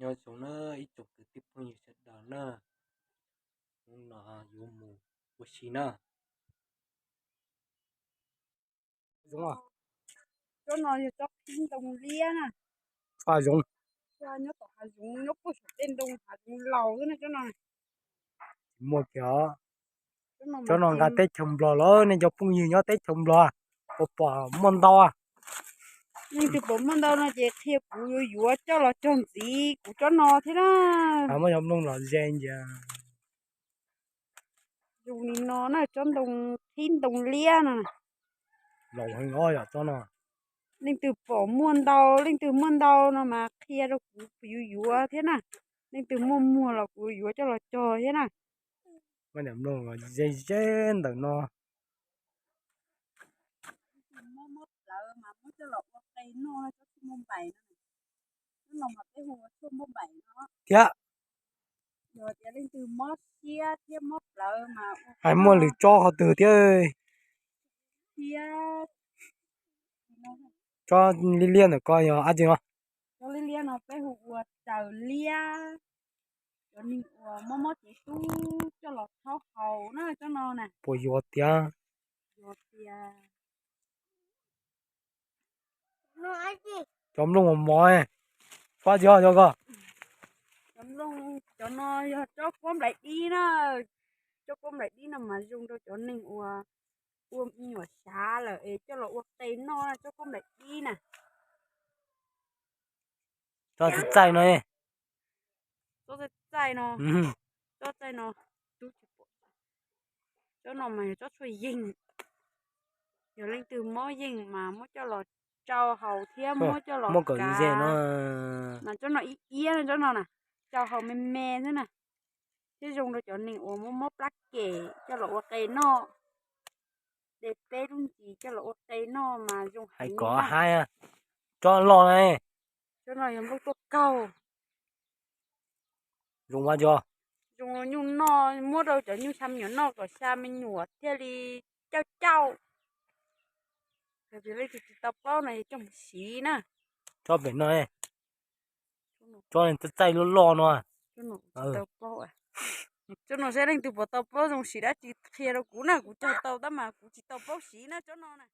Nyob zoo na ib tsoom kwv tij phooj ywg sawv daws na, hnub no yuav mus ua si na. Tsob no yog tsob qhib ntoo liab na. Tsob zoov. Nyob tom hav zoov, nyob puag saum tej ntoo hav zoov laus xwb na tsob no. Muaj kiag. Tsob no nqa teb chaws Nplog los, nej cov phooj ywg nyob teb chaws Nplog puas pom muaj ntau? Leej twg pom muaj ntau no ces qhia kuv yuav yuav coj los cog ntxiv kuv tsob no thiab na. Muab cov nplooj los ze ntsia. Zoo li no na, tsob ntoo qhib ntoo liab no. Laus heev os tsob no. Leej twg pom muaj ntau, leej twg muaj ntau no mas qhia rau kuv yuav yuav thiab na. Leej twg muaj muag los kuv yuav coj los cog thiab na. Ze ze ntawm no. Mob mob plawv mas muab coj los ua qe noj, tsob tshuaj npauj npaim no. Tsob no mas peb hu ua tshuaj npauj npaim no thiab. Yog tias leej twg mob siab thiab mob plawv mas ua hais muaj lwm tsob qhov twg thiab. Thiab tsob liab liab ntawm ko yog dab tsi no? Tsob liab liab no peb hu ua raws liab. Cov neeg uas mob mob cev tub coj los thaub haus na tsob no na. Puas yuav tiag? Yuav tiag. Cov nplooj mos mos, tsob dab tsi cov ko? Cov nplooj, cov no yog tsob kuab nplaim dib na. Tsob kuab nplaim dib no mas zoo rau cov neeg uas ua me nyuam xyav lawm es coj los ua qe noj na, tsob kuab nplaim dib na. Tsob txaij txaij no. Tsob txaij txaij no. Tsob txaij no. Tsob no mas yog tsob tshuaj yeeg. Yog leej twg mob yeeg mas muab coj los tsau haus thiab muab coj los kav no. Mas tsob no ib iab tsob no na, tsau haus me me xwb na. Thiab zoo rau cov neeg uas mob mob plab kem coj los ua qe noj. De peb lub ntsis coj los ua qe noj mas zoo heev. Kom hais, tsob loj na. Tsob no yog nplooj tuaj kaug. Zoo ua tso. Zoo nyuj noj, muab rau cov nyuj xya me nyuam noj kom xya me nyuam thiaj li cauj cauj. Yog tias leej twg tsis tau plaub no coj mus siv na. Tsob pem no, tsob txaij loj loj no. Tsob no saib leej twg puas tau plaub zoo siv dab tsi qhia rau kuv na, kuv cog tau tab mas kuv tsis tau plaub siv na tsob no na.